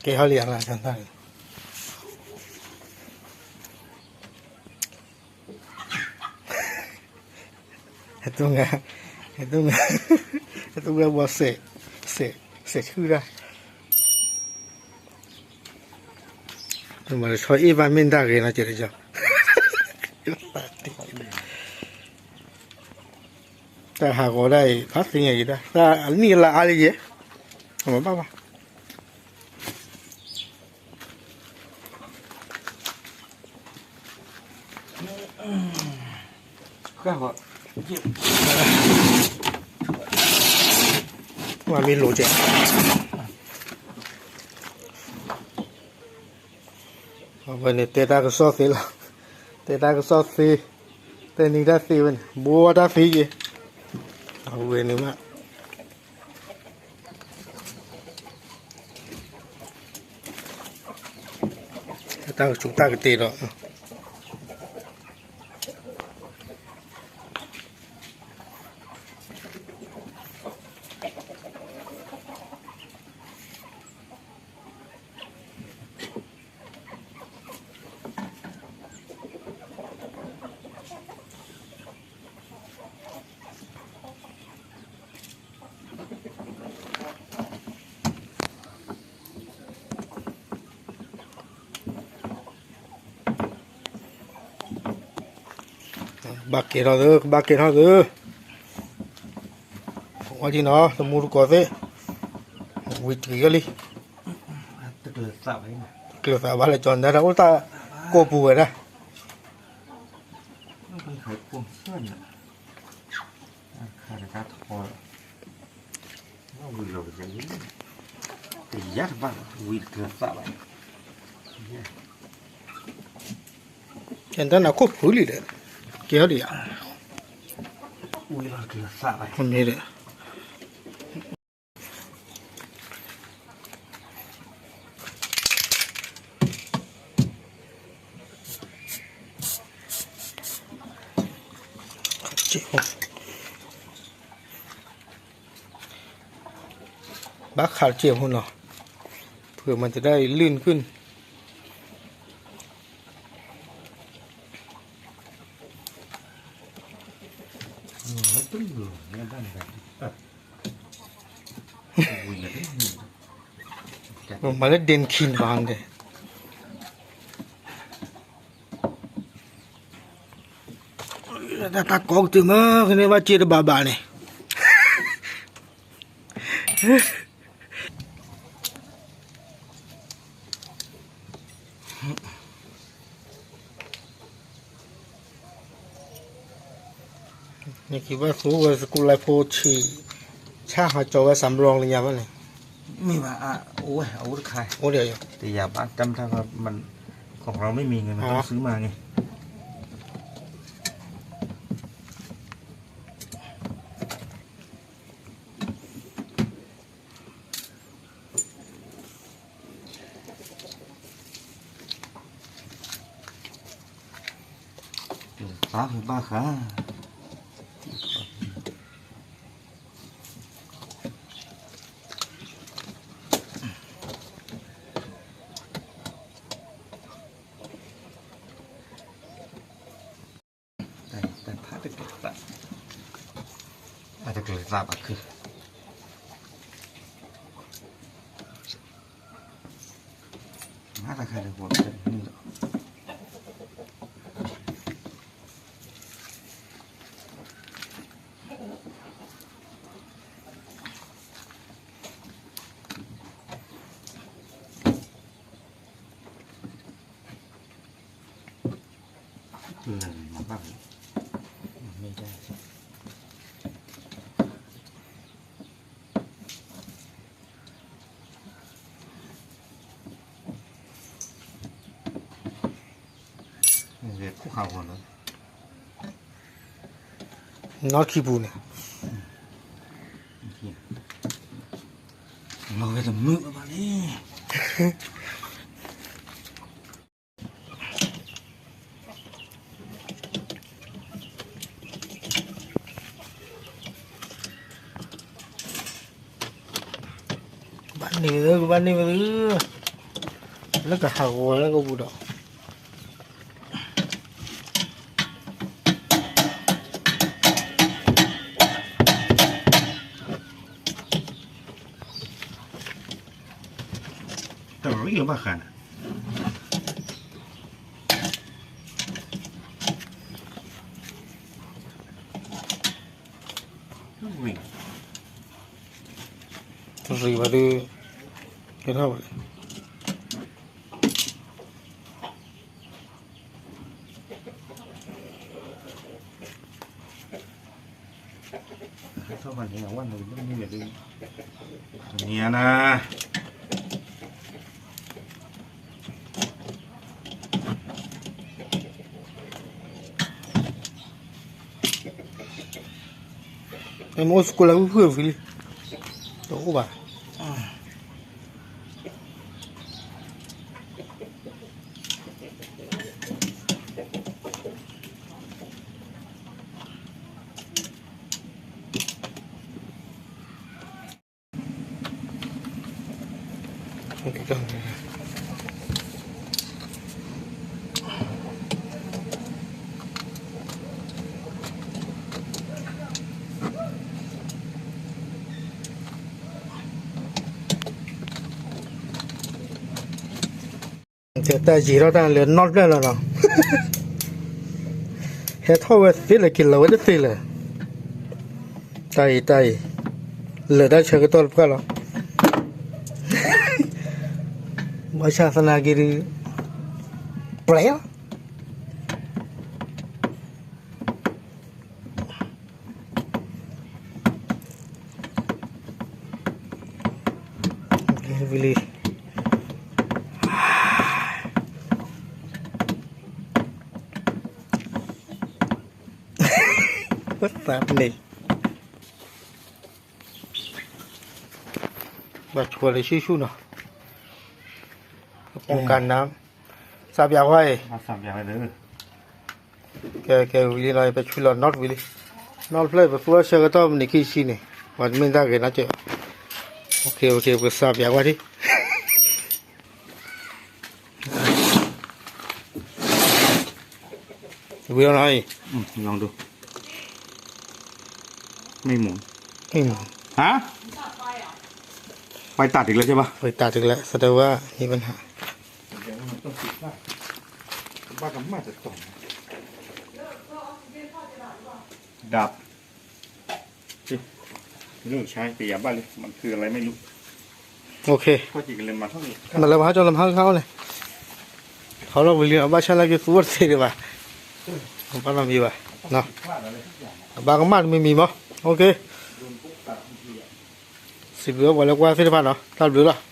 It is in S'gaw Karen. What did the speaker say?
ကဲဟီလံယၤလၢ ဟဲတူၢ်ငါ, ဟဲတူၢ်ငါ, ဟဲတူၢ်ဝဲဘီစဲး, စဲး, စဲးဆူၣ်တၢ်, မၤတဆီအ့ၣ်ဘၣ်မ့ၢ်တၢ်ဂ့ၤနီၤ ကဲတကီ, တၢ်ဟးဂီၤဒၣ်အံၤ ဖးသ့ၣ်ညါက့ၤဒၣ် တၢ်အနံၣ်အလါအါလံယဲ, အမၤဘၣ်ဘၣ် မ့ၢ်လိၤကဲ, အဝဲန့ၣ်တဲတၢ်ကစီၣ်သ့လီၤ, တဲတၢ်ကစီၣ်သ့, တဲနံၤတၢ်သ့ဝဲန့ၣ် ဘိဝဲတၢ်သ့ယဲ, အဝဲန့ၣ်မး တၢ်ကဆူးတၢ်ကတ့ၢ်ဒီး ဘၣ်ကဲထီၣ်သု, ကဘၣ်ကဲထီၣ်သု, ဝဲဒ်နီၤ တမူတကိးသ့ၣ်, ဝံၤတဂ့ၤလံ, တကျၢၤသးဘၣ်လၢကၠီၤနၢ်တၢ်အိၣ်တၢ်ကိးပူၤဝဲဒၣ်, ကၠီၤနၢ်ခိၣ်ဖုလံဒီး, ကဲထီၣ်ဒံးယၤ, မ့ၢ်ဒီး ဘၣ်ခးတစဲးဖိနီၤ, ဖုမၤတဒၣ်အံၤလုၢ်နကုၢ်န့ၣ် မၤလၢဒ့ခံဘၣ်ဒဲး, တၢ်ကိးကတုၤမ့ၢ် ကန့ၢ်ဘၣ်စ့တဘၣ်ဘၣ်န့ၣ် နက့ၤဘၣ်သူဝဲစကူးလၢဖိဆံး, ဆၣ်ဟးကၠီၤဝဲစးဘျီလၢညါဘၣ်န့ၣ်, မ့ၢ်ဘၣ်အအိၣ်ဝဲ အအိၣ်တခါ, အိၣ်ဒီးယၤ, တယာ်ဘၣ်တၢ်မတၤဘၣ်, မ့ၢ် ของเราไม่มีเงิน မ့ၢ်တၢ်စုမၤန့ၣ် သးဖဲဘၣ်ဃး တၢ်ဖးတကဲးသး, အတကဲးသးဘၣ်ခု, မၤတခါဒီး ပှၤကတၢၢ်န့ၣ်လီၤ. လၢမၤဘၣ်လီၤ, မ့ၢ်ဒၣ် ခိၣ်ခးဂီၤလီၤ, နီၢ်ခံပူၤန့ၣ်, လီၤဝဲတမုာ်ဘၣ်န့ၣ် ဘၣ်န့ၢ်ဝဲသု, ဘၣ်န့ၢ်ဝဲသု, လၢကဟးဂီၤလၢကပူၤဒီး တရံးလၢဘၣ်ဃးနၤ တရံးဘၣ်ဒုး ကဲထီၣ်ဝဲ နံၤနၤ မ့ၢ်အိၣ်စကူလၢဖုၣ်ဖုၣ်ဝံၤလံ တအိၣ်ဘၣ် တၢ်ယံာ်ထီၣ်တၢ်လၢနီၢ်ဖျၢၣ်လီၤနီၤ ဟဲထီၣ်ဝဲသ့လၢၤ က့ၤလီၤဝဲတသ့လၢၤ တၢ်အံၤတၢ်အံၤ လၢာ်တၢ်ဆၢကတီၢ်တဖၣ်လီၤ ဘၣ်ဆၣ်သနာ်က့ဒုး ပျဲလီၤ ဝံၤလံ သးန့ၣ် ဘၣ်ဆိလၢဆူၣ်ဆူၣ်နီၤ ပူၤကနါ စးပၠးဝဲအံၤ ကဲကဲဝံၤလံနီၤ ပဆူလီၤနီၢ်ဝံၤလံ နီၢ်ဖျၢၣ် ပသူအီၣ်ဆၢကတီၢ်မနံၤခံဆံန့ၣ် ပှၤတမ့ၢ်တၢ်ဂ့ၤနီတစဲး ပကစးပၠးဝဲဒၣ် ဝံၤလီၤနီၤအံၤ ลองดู ไม่หมุน ฮะ ไปตัดอีกแล้วใช่ปะ ไปตัดอีกแล้ว แสดงว่ามีปัญหา ดับ ไม่รู้ใช้แต่อย่าบ้าเลย มันคืออะไรไม่รู้ โอเค ก็จิกเลยมาเท่านี้ မ့ၢ်လၢပဟးကၠီလၢမဟါခါန့ၣ် ထီလီၤဝံၤလံ ဘၣ်ဆၣ်လၢကသူဝဲတသ့ဒံးဘၣ် ဘၣ်နီတမံၤဘၣ် ဘၣ်ကမၣ်တမံၤမံၤမး โอเค စံးဘျုးပှၤလၢကွၢ်သ့ၣ်တဖၣ်နီၤ တၢ်ဘျုးလီၤ